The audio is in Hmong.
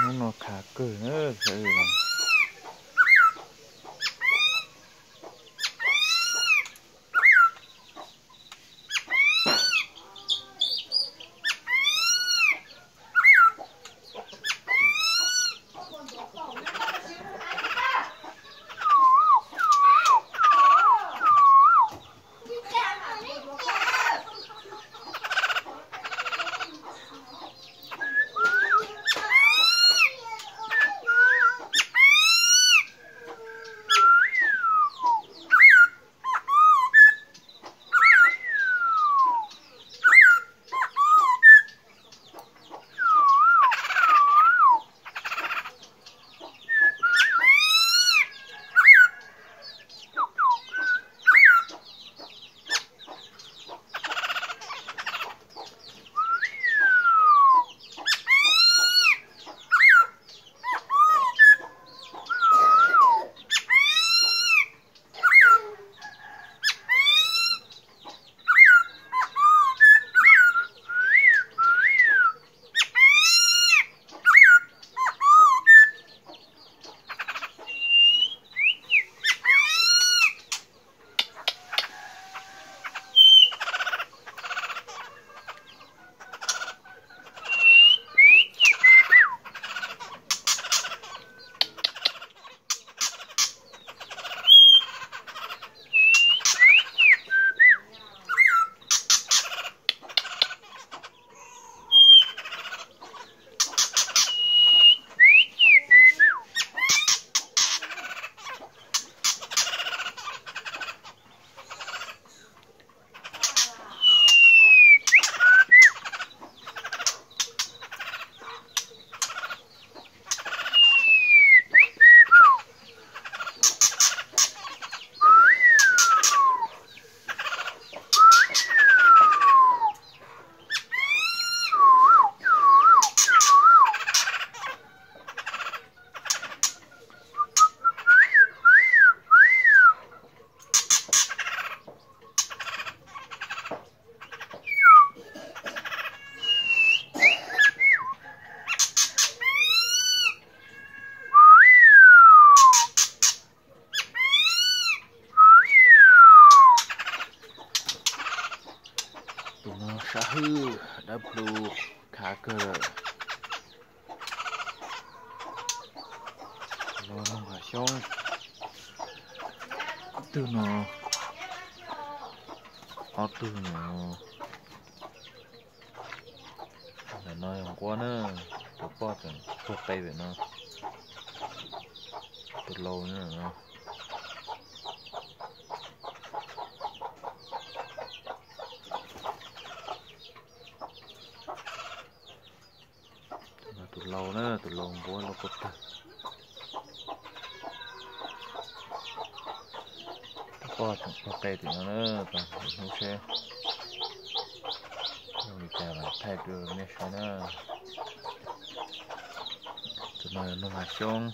Hnub no khav kawg na, sawv daws. Tus no sab hwj, dawb plhu, khav kawg lawm. Tus no noog hav xyoob. Ib tug no, ob tug no. Ntawm no yog nquab na, tus poj tseem puag qe pem no. Tus lau na. Tus lau na, tus lau nquab lau koj tag. Tus poj tseem puag qe tim no na, hnub seb zoo li cas mam thaij rau nej saib na. Tus no yog noog hav xyoob.